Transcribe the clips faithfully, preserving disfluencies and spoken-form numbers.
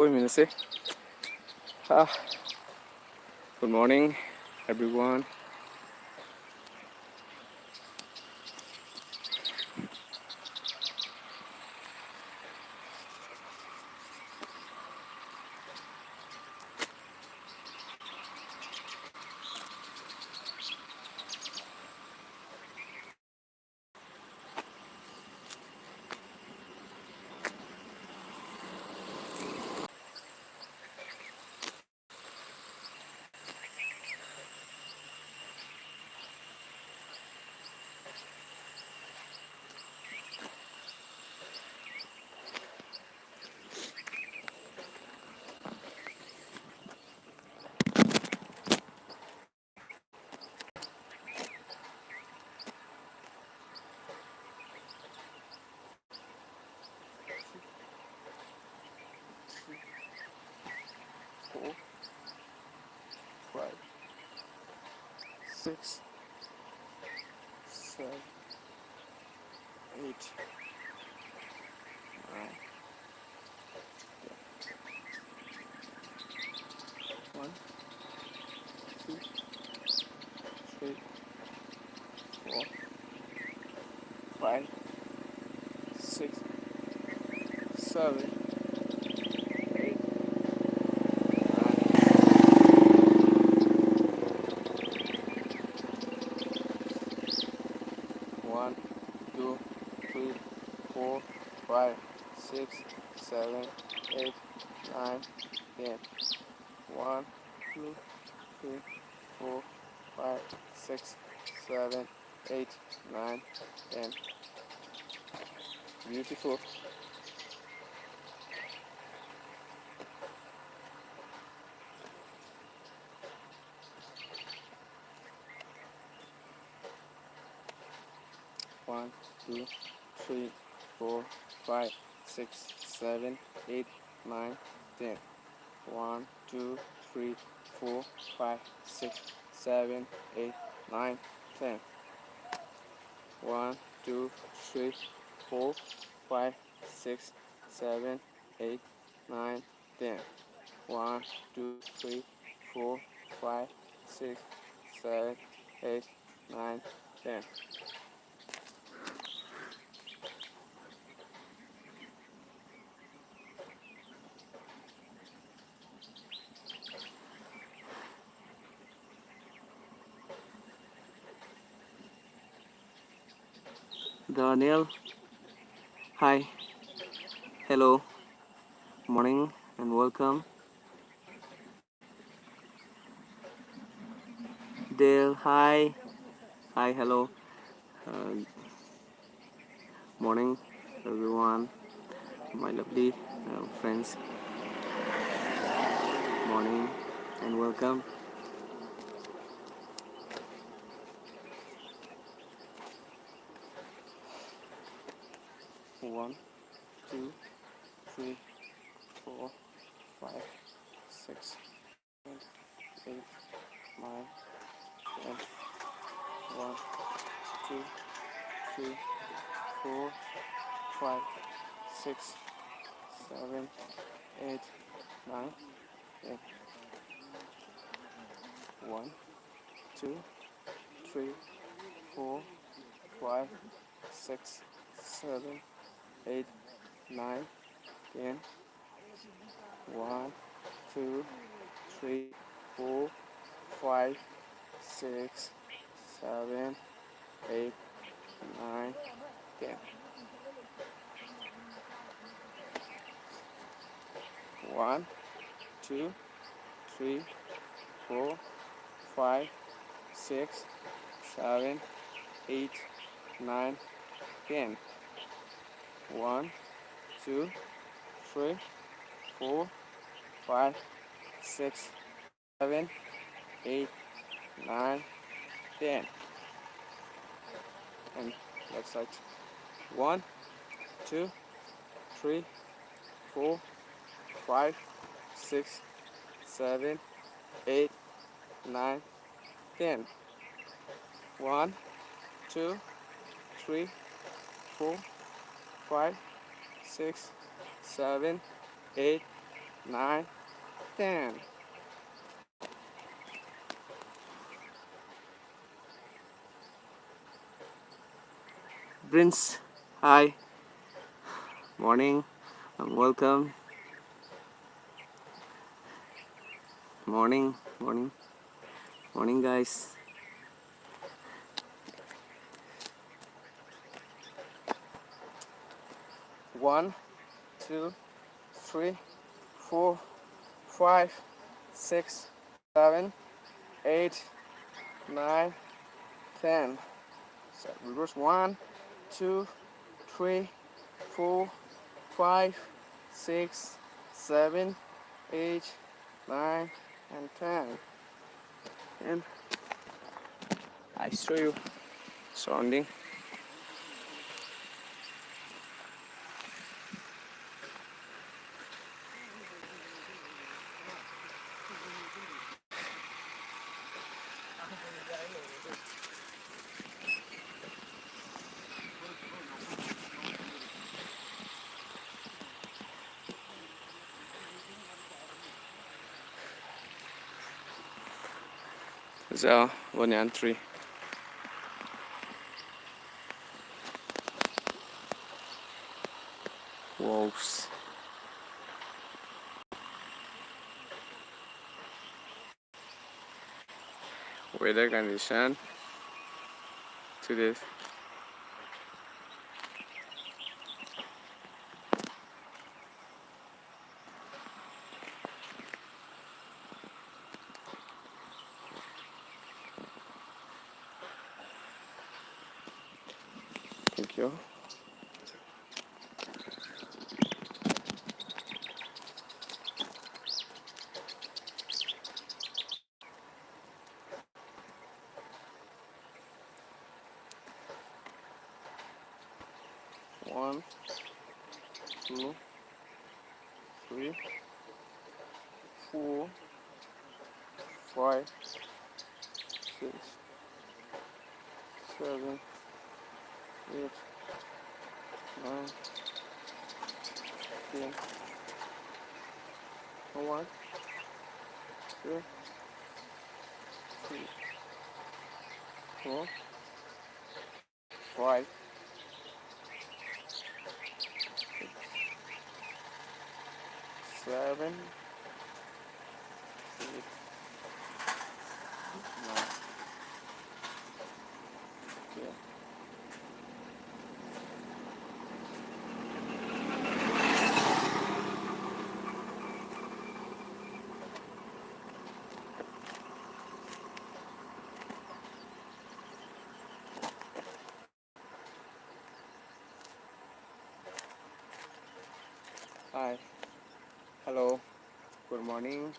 ꯑꯣꯏꯃꯤꯟꯅꯁꯦ꯫ Ah, good morning, everyone. Four, five, six, seven, eight, nine, ten. One, two, three, four, five, six, seven, eight, nine. One, two, three, four, five, six, seven, eight, nine, ten. One, two, three, four, five, six, seven, eight, nine, ten. Beautiful. One, two, three, four, five, six, seven, eight, nine, ten. One, two, three, four, five, six, seven, eight, nine, ten. One, two, three, four, five, six, seven, eight, nine, ten. One, two, three, four, five, six, seven, eight, nine, ten. Daniel, hi, hello, morning and welcome. Dale, hi, hi, hello. Uh, morning, everyone, my lovely uh, friends. Morning and welcome. One, two, three, four, five, six, seven, eight, nine, ten. One, two, three, four, five, six, seven, eight, nine, ten. One, two, three, four, five, six, seven, eight, nine, ten. One, two, three, four, five, six, seven, eight, nine, ten. One, two, three, four, five, six, seven, eight, nine, ten. One, two, three, four, five, six, seven, eight, nine, ten. And left side. One, two, three, four, five, six, seven, eight, nine, ten. One, two, three, four, five, six, seven, eight, nine, ten. Prince, hi. Morning and welcome. Morning, morning, morning, guys. One, two, three, four, five, six, seven, eight, nine, ten. So reverse: one, two, three, four, five, six, seven, eight, nine, and ten. And I show you surrounding. There, banyan tree. Wolves. Weather condition today. Thank you. One, two, three, four, five, six, seven, eight, nine, ten. One, two, three, four, five, six, seven, eight, nine. Okay. Hi. Hello. Good morning.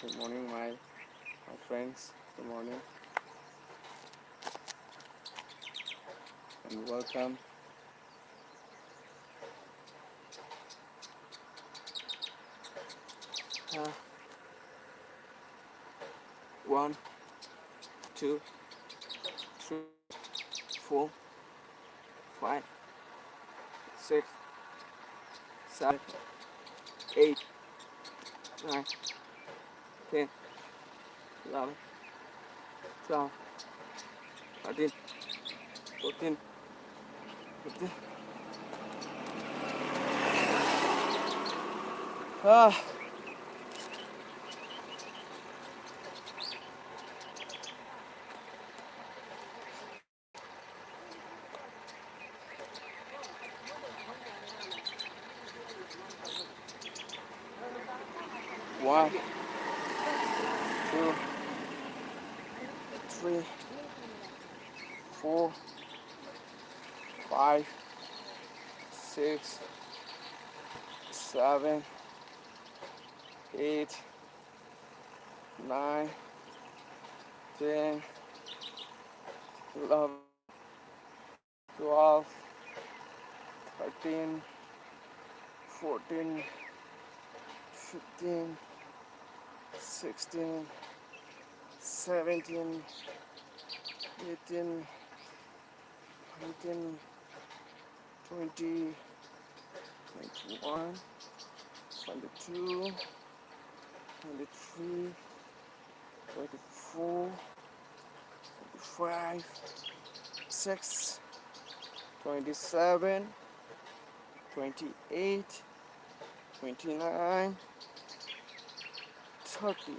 Good morning, my, my friends. Good morning. And welcome. Uh, one, two, three, four, five, six, seven, eight, nine, ten, eleven, twelve, thirteen, fourteen, fifteen. Ah. One, two, three, four, five, six, seven, eight, nine, ten, eleven, twelve, thirteen, fourteen, fifteen, sixteen, seventeen, eighteen, nineteen, twenty, twenty-one, Twenty-two, twenty-three, twenty-four, twenty-five, six, twenty-seven, twenty-eight, twenty-nine, thirty.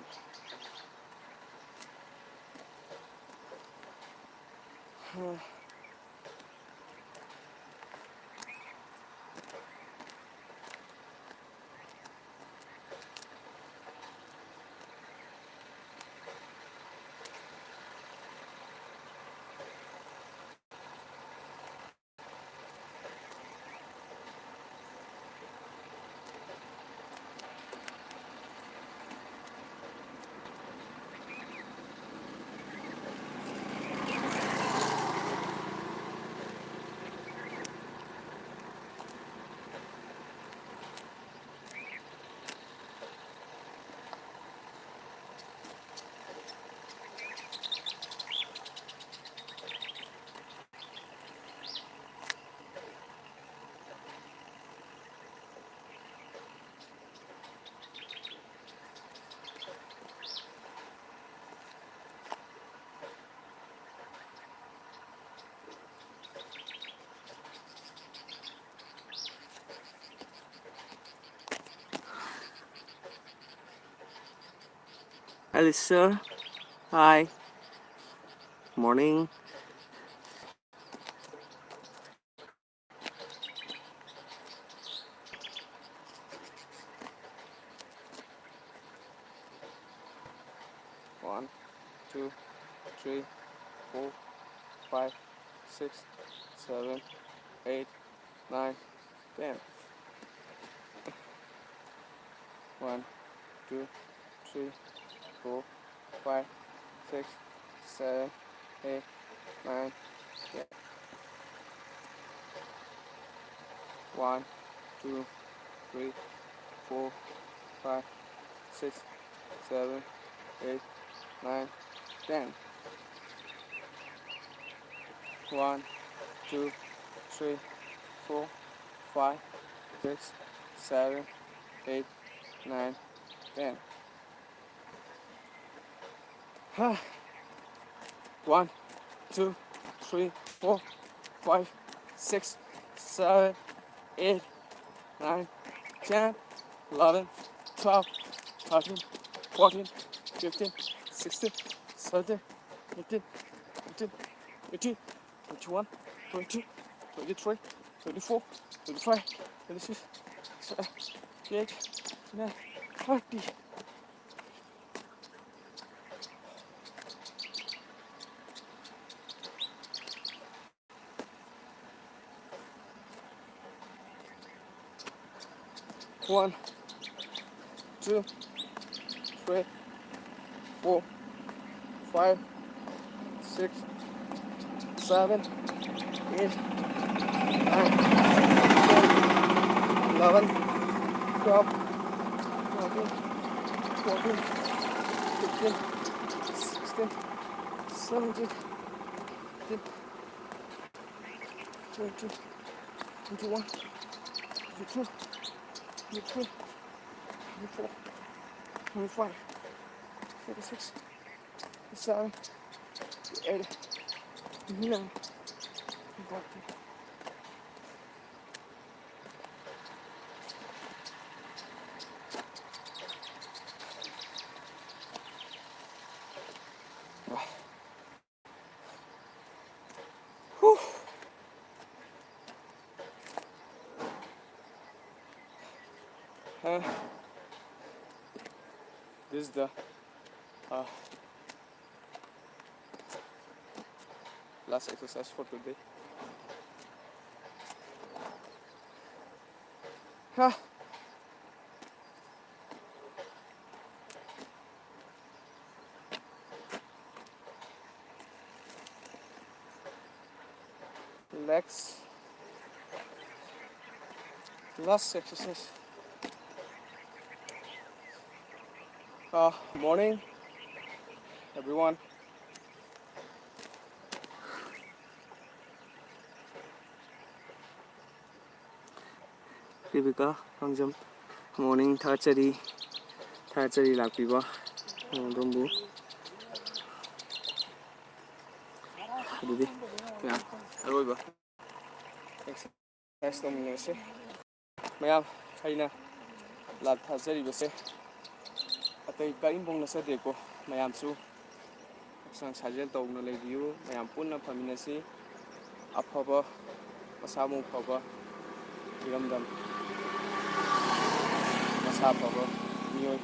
Alicia, hi. Morning. One, two, three, four, five, six, seven, eight, nine, ten. One, two, three, four, five, six, seven, eight, nine, ten. One, two, three, four, five, six, seven, eight, nine, ten. One, two, three, four, five, six, seven, eight, nine, ten. Huh. One, two, three, four, five, six, seven, eight, nine, ten, eleven, twelve, thirteen, fourteen, fifteen, sixteen, seventeen, eighteen, nineteen, twenty, twenty-one, twenty-two, twenty-three, twenty-four, twenty-five, twenty-six, twenty-eight, twenty-nine, thirty. One, two, three, four, five, six, seven, eight, nine, ten, eleven, twelve, thirteen, fourteen, fifteen, sixteen, seventeen, eighteen, twenty, twenty-one, twenty-two, twenty-three, twenty-four, twenty-five, twenty-six, twenty-seven, twenty-eight, twenty-nine, thirty. Uh, this is the uh, last exercise for today. Huh. Legs. Last exercise. Uh, morning, everyone. Rebecca, long jump. Morning ꯊꯥꯒꯠꯆꯔꯤ, ꯊꯥꯒꯠꯆꯔꯤ ꯂꯥꯛꯄꯤꯕ ꯑꯗꯣꯝꯕꯨ꯫ ꯑꯗꯨꯗꯤ ꯃꯌꯥꯝ ꯑꯔꯣꯏꯕ exercise ꯇꯧꯃꯤꯟꯅꯔꯁꯦ꯫ ꯃꯌꯥꯝ, ꯑꯩꯅ live ꯊꯥꯖꯔꯤꯕꯁꯦ ꯑꯇꯩ ꯀꯔꯤꯝꯐꯥꯎ ꯅꯠꯆꯗꯦꯀꯣ꯫ ꯃꯌꯥꯝꯁꯨ ꯍꯛꯆꯥꯡ ꯁꯥꯖꯦꯜ ꯇꯧꯅ ꯂꯩꯕꯤꯌꯨ꯫ ꯃꯌꯥꯝ ꯄꯨꯟꯅ ꯐꯃꯤꯟꯅꯁꯤ꯫ ꯑꯐꯕ, ꯃꯁꯥ ꯃꯎ ꯐꯕ, ꯏꯔꯝꯗꯝ ꯃꯁꯥ ꯐꯕ ꯃꯤꯑꯣꯏ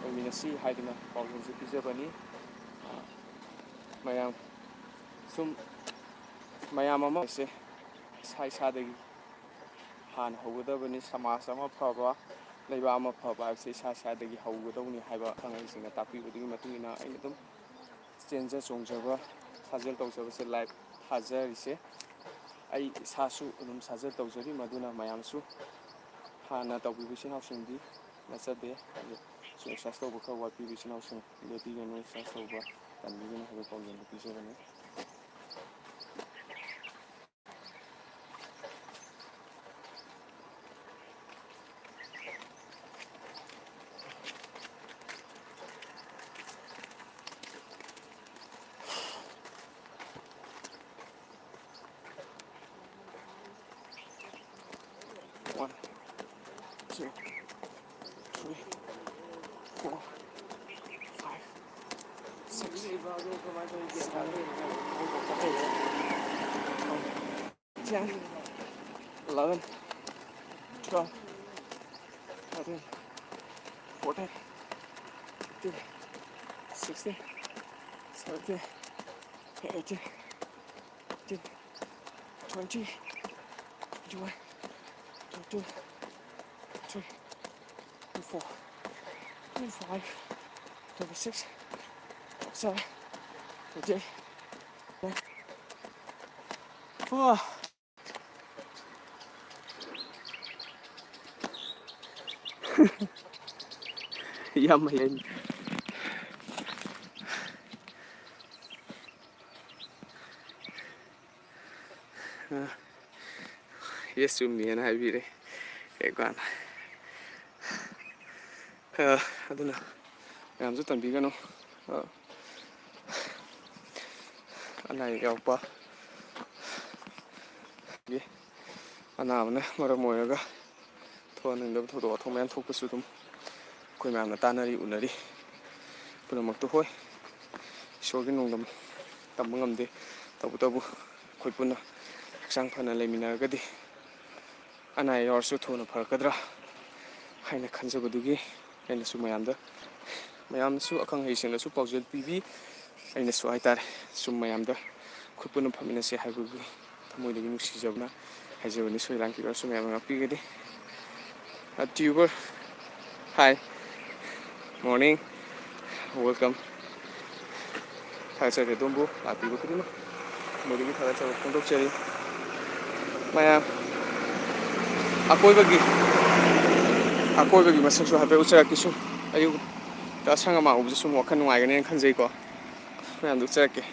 ꯑꯣꯏꯃꯤꯟꯅꯁꯤ ꯍꯥꯏꯗꯨꯅ ꯄꯥꯎꯖꯦꯜꯁꯨ ꯄꯤꯖꯕꯅꯤ꯫ ꯃꯌꯥꯝ ꯁꯨꯝ ꯃꯌꯥꯝ ꯑꯃꯁꯦ ꯏꯁꯥ ꯏꯁꯥꯗꯒꯤ ꯍꯥꯟꯅ ꯍꯧꯒꯗꯕꯅꯤ꯫ ꯁꯃꯥꯖ ꯑꯃ ꯐꯕ, ꯂꯩꯕꯥꯛ ꯑꯃ ꯐꯕ ꯍꯥꯏꯕꯁꯦ ꯏꯁꯥ ꯏꯁꯥꯗꯒꯤ ꯍꯧꯒꯗꯧꯅꯤ ꯍꯥꯏꯕ ꯑꯈꯪ ꯑꯍꯩꯁꯤꯡꯅ ꯇꯥꯛꯄꯤꯕꯗꯨꯒꯤ ꯃꯇꯨꯡ ꯏꯟꯅ ꯑꯩꯅ ꯑꯗꯨꯝ ꯆꯦꯟꯖ ꯆꯣꯡꯖꯕ, ꯁꯥꯖꯦꯜ ꯇꯧꯖꯕꯁꯦ ꯂꯥꯏꯐ ꯊꯥꯖꯔꯤꯁꯦ꯫ ꯑꯩ ꯏꯁꯥꯁꯨ ꯑꯗꯨꯝ ꯁꯥꯖꯦꯜ ꯇꯧꯖꯔꯤ, ꯃꯗꯨꯅ ꯃꯌꯥꯝꯁꯨ ꯍꯥꯟꯅ ꯇꯧꯕꯤꯕ ꯏꯆꯤꯟ ꯏꯅꯥꯎꯁꯤꯡꯗꯤ ꯅꯠꯆꯗꯦ꯫ ꯑꯗꯨ ꯑꯦꯛꯁꯔꯁꯥꯏꯁ ꯇꯧꯕ ꯈꯔ ꯋꯥꯠꯄꯤꯕ ꯏꯆꯤꯟ ꯏꯅꯥꯎꯁꯤꯡ ꯂꯦꯞꯄꯤꯒꯅꯨ, ꯑꯦꯛꯁꯔꯁꯥꯏꯁ ꯇꯧꯕ ꯇꯝꯕꯤꯒꯅꯨ ꯍꯥꯏꯕ ꯄꯥꯎꯖꯦꯜꯗꯨ ꯄꯤꯖꯕꯅꯤ꯫ One, two, three, four, five, six, seven, ten, eleven, twelve, thirteen, fourteen, fifteen, sixteen, seventeen, eighteen, nineteen, twenty, twenty-one, twenty-two, twenty-three, twenty-four, twenty-five, twenty-six, twenty-seven, twenty-eight, twenty-nine. ꯌꯥꯝ ꯍꯩ꯫ ꯌꯦꯁ, ꯆꯨꯝꯃꯤꯅ ꯍꯥꯏꯕꯤꯔꯦ꯫ ꯀꯩꯀꯥꯟ ꯑ, ꯑꯗꯨꯅ ꯃꯌꯥꯝꯁꯨ ꯇꯟꯕꯤꯒꯅꯨ꯫ ꯑ, ꯑꯅꯥ ꯑꯌꯦꯛ ꯌꯥꯎꯔꯛꯄ, ꯑꯅꯥꯕꯅ ꯃꯔꯝ ꯑꯣꯏꯔꯒ ꯊꯣꯛꯍꯟꯅꯤꯡꯗꯕ ꯊꯧꯗꯣꯛ ꯋꯥꯊꯣꯛ ꯃꯌꯥꯝ ꯊꯣꯛꯄꯁꯨ ꯑꯗꯨꯝ ꯑꯩꯈꯣꯏ ꯃꯌꯥꯝꯅ ꯇꯥꯟꯅꯔꯤ, ꯎꯅꯔꯤ꯫ ꯄꯨꯝꯅꯃꯛꯇꯨ ꯍꯣꯏ, ꯏꯁꯣꯔꯒꯤ ꯅꯣꯡꯗꯝ ꯇꯝꯕ ꯉꯝꯗꯦ꯫ ꯇꯧꯕꯇꯕꯨ ꯑꯩꯈꯣꯏ ꯄꯨꯟꯅ ꯍꯛꯆꯥꯡ ꯐꯅ ꯂꯩꯃꯤꯟꯅꯔꯒꯗꯤ ꯑꯅꯥ ꯑꯌꯦꯛ ꯌꯥꯎꯔꯁꯨ ꯊꯨꯅ ꯐꯔꯛꯀꯗ꯭ꯔꯥ ꯍꯥꯏꯅ ꯈꯟꯖꯕꯗꯨꯒꯤ ꯑꯩꯅꯁꯨ ꯃꯌꯥꯝꯗ, ꯃꯌꯥꯝꯅꯁꯨ ꯑꯈꯪ ꯑꯍꯩꯁꯤꯡꯅꯁꯨ ꯄꯥꯎꯖꯦꯜ ꯄꯤꯕꯤ, ꯑꯩꯅꯁꯨ ꯍꯥꯏꯇꯥꯔꯦ, ꯁꯨꯝ ꯃꯌꯥꯝꯗ ꯑꯩꯈꯣꯏ ꯄꯨꯟꯅ ꯐꯝꯃꯤꯟꯅꯁꯦ ꯍꯥꯏꯕꯒꯤ ꯊꯃꯣꯏꯗꯒꯤ ꯅꯨꯡꯁꯤꯖꯕꯅ ꯍꯥꯏꯖꯕꯅꯤ꯫ ꯁꯣꯏ ꯂꯥꯟꯈꯤꯕꯁꯨ ꯃꯌꯥꯝꯅ ꯉꯥꯛꯄꯤꯒꯅꯤ꯫ ꯑ, tuber, hi, morning, welcome꯫ ꯊꯥꯒꯠꯆꯔꯤ ꯑꯗꯣꯝꯕꯨ ꯂꯥꯛꯄꯤꯕ ꯈꯨꯗꯤꯡꯃꯛ, ꯃꯣꯏꯗꯒꯤ ꯊꯥꯒꯠꯆꯕ ꯐꯣꯡꯗꯣꯛꯆꯔꯤ꯫ ꯃꯌꯥꯝ, ꯑꯀꯣꯏꯕꯒꯤ, ꯑꯀꯣꯏꯕꯒꯤ ꯃꯁꯛꯁꯨ ꯍꯥꯏꯐꯦꯠ ꯎꯠꯆꯔꯛꯀꯦ꯫ ꯁꯨꯝ ꯑꯌꯨꯛꯇ ꯑꯁꯪ ꯑꯃꯥꯟ ꯎꯕꯁꯦ ꯁꯨꯝ ꯋꯥꯈꯜ ꯅꯨꯡꯉꯥꯏꯒꯅꯦꯅ ꯈꯟꯖꯩꯀꯣ꯫ ꯃꯌꯥꯝꯗ ꯎꯠꯆꯔꯛꯀꯦ꯫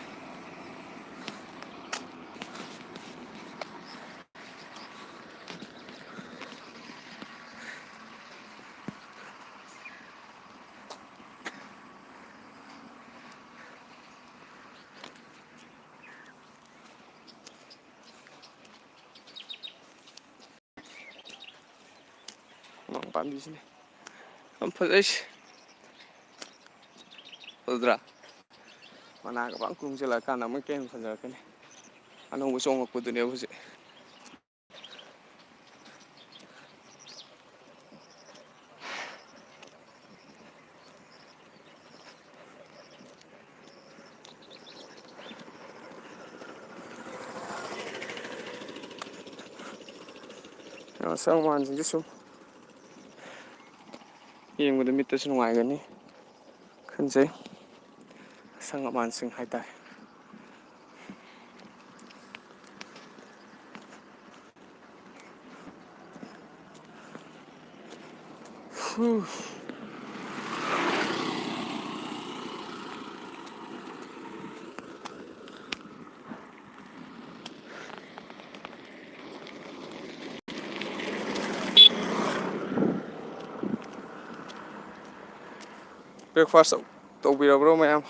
ꯎꯃꯪ ꯄꯥꯝꯕꯤꯁꯤꯅꯦ ꯌꯥꯝ ꯐꯖꯩꯁꯦ꯫ ꯐꯖꯗ꯭ꯔꯥ? ꯃꯅꯥꯒ ꯄꯪ ꯀꯨꯡꯁꯤꯜꯂꯛꯑꯀꯥꯟꯗ ꯑꯃꯨꯛꯀ ꯍꯦꯟꯅ ꯐꯖꯔꯛꯀꯅꯤ꯫ ꯑꯅꯧꯕ ꯆꯣꯡꯉꯛꯄꯗꯨꯅꯦꯕ ꯍꯧꯖꯤꯛ꯫ ꯑꯁꯪ ꯑꯃꯥꯟꯁꯤꯡꯁꯦ ꯁꯨꯝ ꯌꯦꯡꯕꯗ ꯃꯤꯠꯇꯁꯨ ꯅꯨꯡꯉꯥꯏꯒꯅꯤ ꯈꯟꯖꯩ꯫ ꯑꯁꯪ ꯑꯃꯥꯟꯁꯤꯡ ꯍꯥꯏꯇꯥꯔꯦ꯫ Breakfast ꯇꯧꯕꯤꯔꯕ꯭ꯔꯣ ꯃꯌꯥꯝ?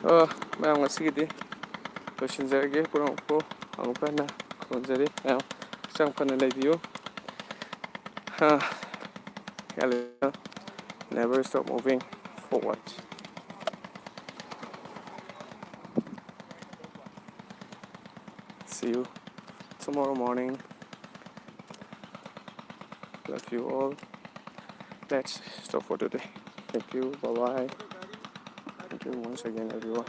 ꯑ, ꯃꯌꯥꯝ, ꯉꯁꯤꯒꯤꯗꯤ ꯂꯣꯏꯁꯤꯟꯖꯔꯒꯦ꯫ ꯄꯨꯝꯅꯃꯛꯄꯨ ꯑꯃꯨꯛꯀ ꯍꯟꯅ ꯈꯨꯔꯨꯝꯖꯔꯤ꯫ ꯃꯌꯥꯝ ꯍꯛꯆꯥꯡ ꯐꯅ ꯂꯩꯕꯤꯌꯨ꯫ ꯍꯥ, ꯌꯥꯔꯦ꯫ Never stop moving forward. See you tomorrow morning. Love you all. That's stop for today. Thank you. Bye bye. Thank you once again, everyone.